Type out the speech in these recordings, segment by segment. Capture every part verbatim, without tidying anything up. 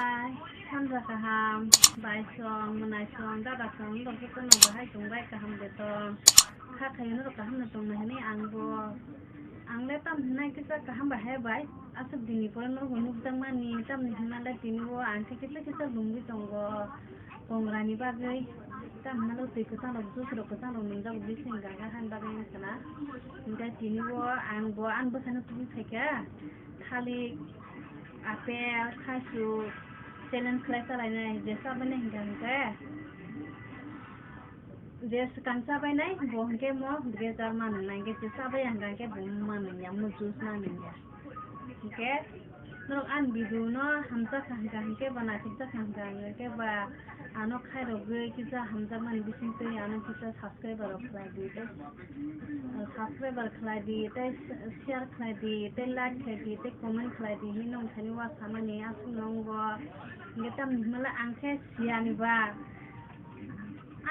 Hai, sanja kaham, bai song, mwnai song, dada song, norok jotono bahai tongbai kaham de tong. Kha khayo norok kaham no tongna hinwi ang bo, ang le tam hinai kisa kaham bahai bai. Aswk dini pore norok bo nukjakmani, tamni hinmale tini o ang khe kisa kisa lungwi tongo. Kongrani bagwi, tam hinalo twi kwchang rok, juice rok kwchang rok nwngjak bising ganga han bagwi wngkha na. Hinkhe tini o ang bo ani bwsano tubui phaikha. Thalik, apple, khaisuk, challenge khlai chalainai, je chabainai hinkha hinkhe, je swkang chabainai, bo hinkhe mo bwrwi jar manwi nai, hinkhe je chabaiya hinkha hinkhe bo manwi ya, mo juice manwi ya. Hinkhe norok ani video no hamjak kha hinkha hinkhe ba naithok jak kha hinkha hinkhe ba ano khairogwi kisa hamjakmani bisingtwi ano kisa subscriber rok khlai di tei. Subscriber khlai di, tei share khlai di, tei like khlai di, tei comment khlai di, hinwi nwng thani wa samani aswk no wngo. Hinkhe tamni hwnmale ang khe siyani ba.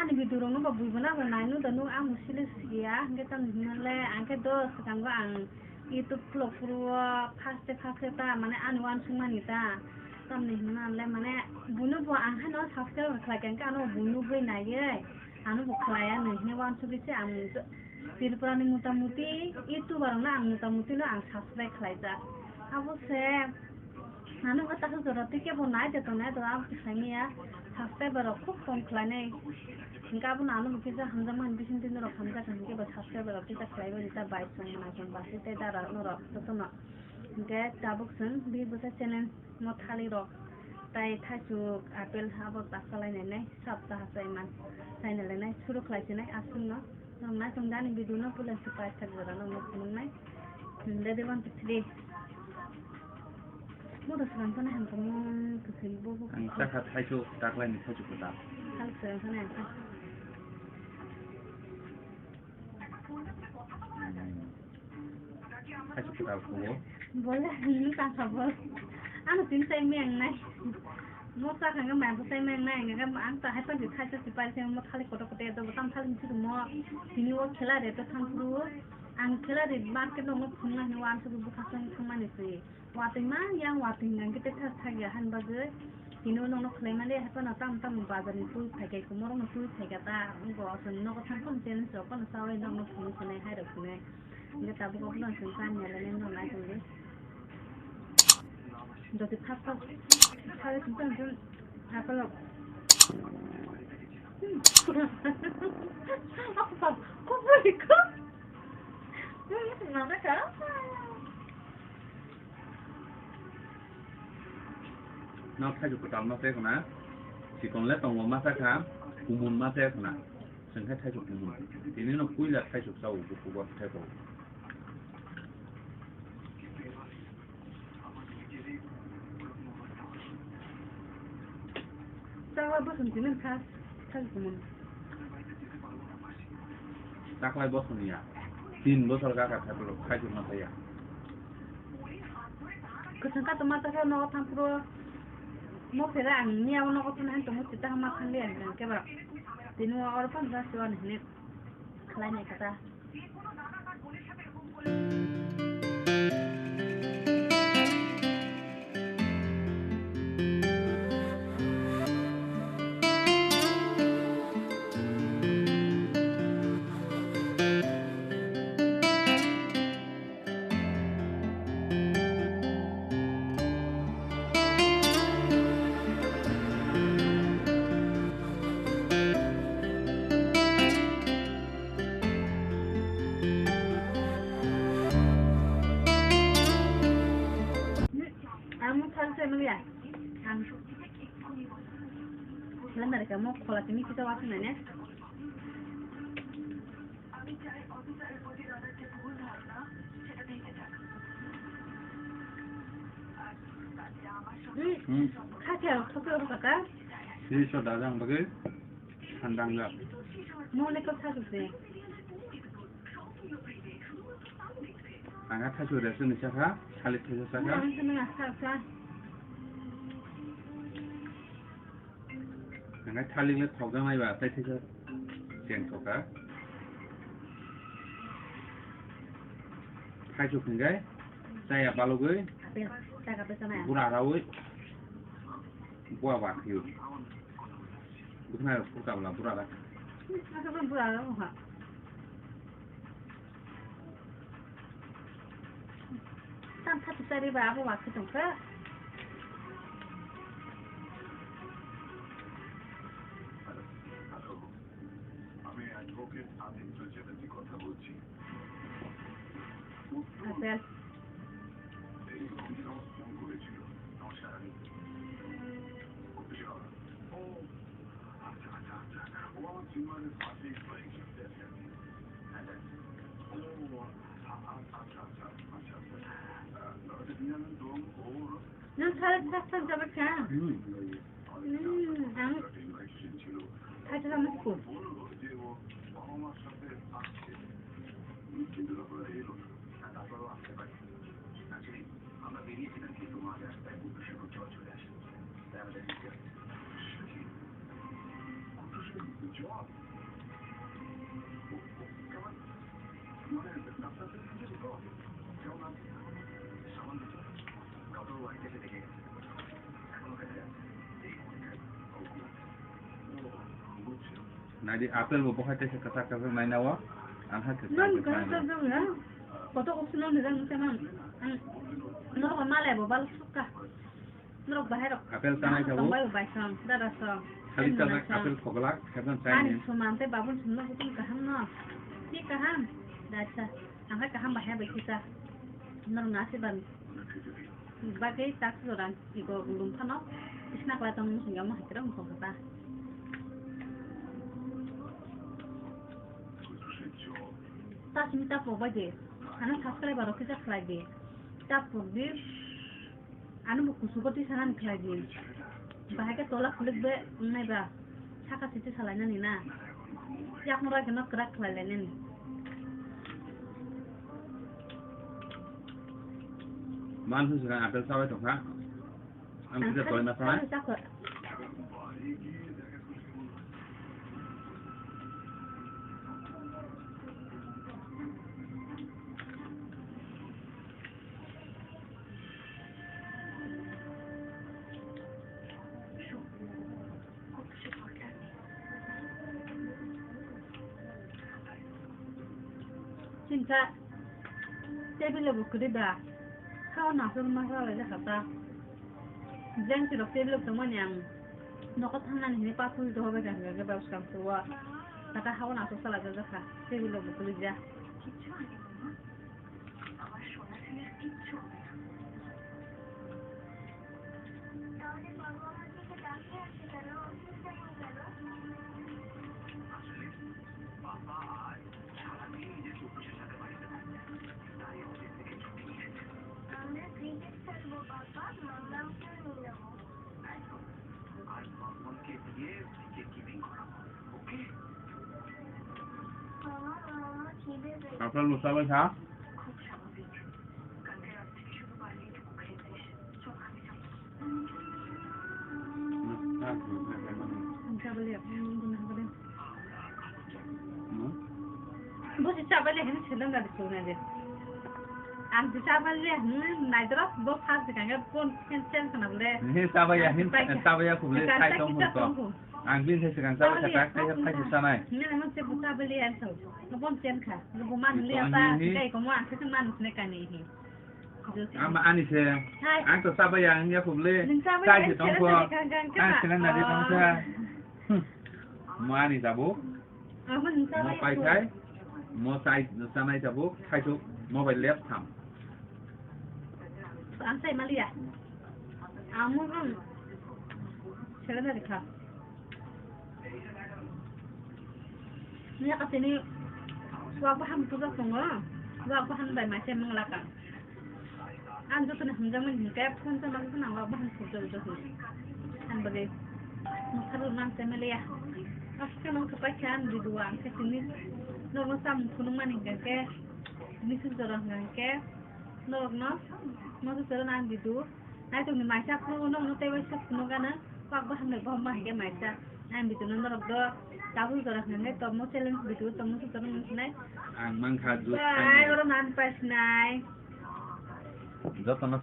Ani video rok no ba bui bo nang nai nw da nw ang bo sile siya. Hinkhe tamni hwnmale ang khe do swkang bo ang YouTube vlog phuru o first day first day ta mane ani uansukmani ta. Tamni hwnmale mane buino bo ang haino subscribe khlai kha hinkhe ano bo nugwi naiwi ano bo khlai ya nai hinwi uansugwi se ang Tripura ni mota moti YouTuber rok no ang mota moti no ang subscribe khlaijak. Abo se ano wngkha takhuk jora tei kebo nai de tongnai do abo se khlai maya subscriber rok khub kom khlainai. Hinkhe abono ano bo kisa hamjakmani bisingtwi norok hamjak hinkhe bo subscriber rok kisa khlaibai rijak bai song mwnai song basi tei dara norok jotono. Hinkhe tabuk chwng bini bwsa channel mo thali rok tai thaisuk apple abo ta khalai nai nai sap ta hachai man chai nai nai suru khlai sinai aswk no. Norok nai tong dani video no puila se paithak jora no phunuknai. Ready one two three. Mo da swkang phano hamkha mo kwthwi bo bo. Ang sakha thaisuk taklaini thaisuk kwtal. Hal swkang phano hamkha. Hmm. Thaisuk kwtal kugo. Bola hinwi tangkha bo. Ano tin tai meng nai. Mo sakha nga mai bo tai meng nai nga ang ta hai pandi thaisuk si pai se mo thali koto koto do tam thali hinwi mo. Tini o khela re to thang phuru. Ang khela re market no mo phunga hinwi ang se bukha song thangmani se. Watwi ma yang watwi hwnka hwnkhe tei thak thak ya han bagwi. Tini o nokno khwlai mani hai phano tamo tamo bazar ni twi phai kha, kumorok no twi phai kha ta, wngkha o chwng nogo thang phano challenge rok phano chaui nokno phunuk sinai hai rok sinai. Hwnkhe tabuk o phano chwng chani ya le nai noknai tongdi. Jotwi thak thak thak thak thak thak. Apa? Kok boleh kok? Hmm, mana kah? Nok thaisuk kwtal ma se khna, chikon le tongo ma sa kha, kumun ma se khna, chwng khe thaisuk kumun. Tini no puila thaisuk chao, bukugo thaisuk. Chakla bwswng tini kha, thaisuk kumun. Taklai bosong ya. Tin bosor gaka thaiphuru khaisuk ma thaya. Kwchwng kato ma thakha nogo thangphuru. Mo phera ang niya o nogo thangna hinto mo chita ma thangli ang khe ba. Tini o oro phano rasi o hinwi khlai nai kha ta. Ang mokha se manya. Ang. Lamari ka mok khola tini kita wasu nanya. Hmm. Khacha, khoto kaka. Sini so dajang bagai. Sandang ga. Mo ne ko thasu se. Ang kha thasu resa ni sakha, thalik thaisa sakha. Ang kha nang sakha. Ang kha thalik le thokjak nai ba, tai thaisa cheng thokha. Thaisuk hingkai, chaya balugwi. Apel, chaka pesa nai. Bura rawi. Bua ba khio. Bukna rok purka bla bura da. Asa bura bura ha. Tam thatu sari ba abo wa khitong kha. আমি অ্যাডভোকেট আদিত্য চ্যাটার্জি কথা বলছি। আপেল। এই অভিনব ফোন করেছিল। নমস্কার, আমি। ও, আচ্ছা, আচ্ছা, আচ্ছা। ও আমার চেম্বারের পাশেই তো এই সপ্তাহে আছে। হ্যাঁ, হ্যাঁ। ও, আ-, আ-, আচ্ছা, আচ্ছা, আচ্ছা, আচ্ছা। আ, আচ্ছা, নিয়ে আমি তো ওর Nwng salai sak sak jagwi kha? Hmm. Hmm, ang. Khaisa kha muchung. Nadi apple bo bokhai tesa kwchak kwchak naina o, ang hakhe. Nang kwchak kwchak naina. Koto option no nijak nukhe man. Ang norok malai bo bal sukha. Norok bahai rok. Apple tanai tabuk. Tongbai bo bai song, dada song. Khali tanai apple khoglak, khaiban chai. Ani suman tei babun sumno kutung kaham no. Ki kaham? Dacha. Ang hai kaham bahai bai kisa. Norok nasi ban. Bagwi tak jorang iko gulung phano. Isna kwlai tong musung yamo hai kira musung kata. Ta simi ta po bai de. Ano subscribe aro kisa khlai de. Ta po de. Ano bo kusugo twi sanani khlai di. Bahai khe tola khulik be wngnai ba. Saka siti salainani na. Yakung rai kheno kwrak khlai lainani. Man hwn swkang apple chabai tongkha. Ang kisa toy ma sanai. Chakha. Chinta table bo kwrwi ba. Hao nasuk ma salai jakha ta. Jeng sirok table tongmani ang nogo thangnani hinwi pathor dohobai kha hwnkhe bwskang phuo. Kata hao nasuk salai jakha table bo kwrwi ja. Apple musa bai kha. Ang chabale, ang guna habale. Hmm? Bo si chabale hin selang gadi suna de. Ang si chabale hin naidra bo phas de kanga pon chen chen kana bole. Ni chabaya hin, chabaya kubule kai tong hon to. Ang bin se segang chabale tak kai kai sanai. Ni mo se bo chabale an to. Bo pon chen kha. Bo man le apa kai ko mo ang se man ne kani hi. Ama ani se. Ang to chabaya ang ya kubule. Kai se tong ko. Ang se na di tong sa. Mo ani jabo. Mo pai khai. Mo sai sanai jabo. Khai to mobile lap tham. Ang sai malia. Ang mo kan. Sila na di kha. Ni katini wak bahan puja tongo. Wak bahan bai mai se mangla kang. Ang joto ni hamjakmani hinkhe phone se ma joto nang wak bahan puja joto. Ang bagwi nokha rw nang se maliya. Aske nang se paikha ang video ang khe tini. Norok no samung phunukmani hinkhe. Message jora hinkhe. Norok no. Message jora nang video. Naitok ni maisa phunuk no, no tei waisa phunuk gana. Kwak bo hambai bo hambai hingke maisa. Ang video no norok do tabuk jora hwnwi tongmo challenge video tongmo se tongmo sinai. Ang mankha juice. Bai, oro nan pai sinai. Joto no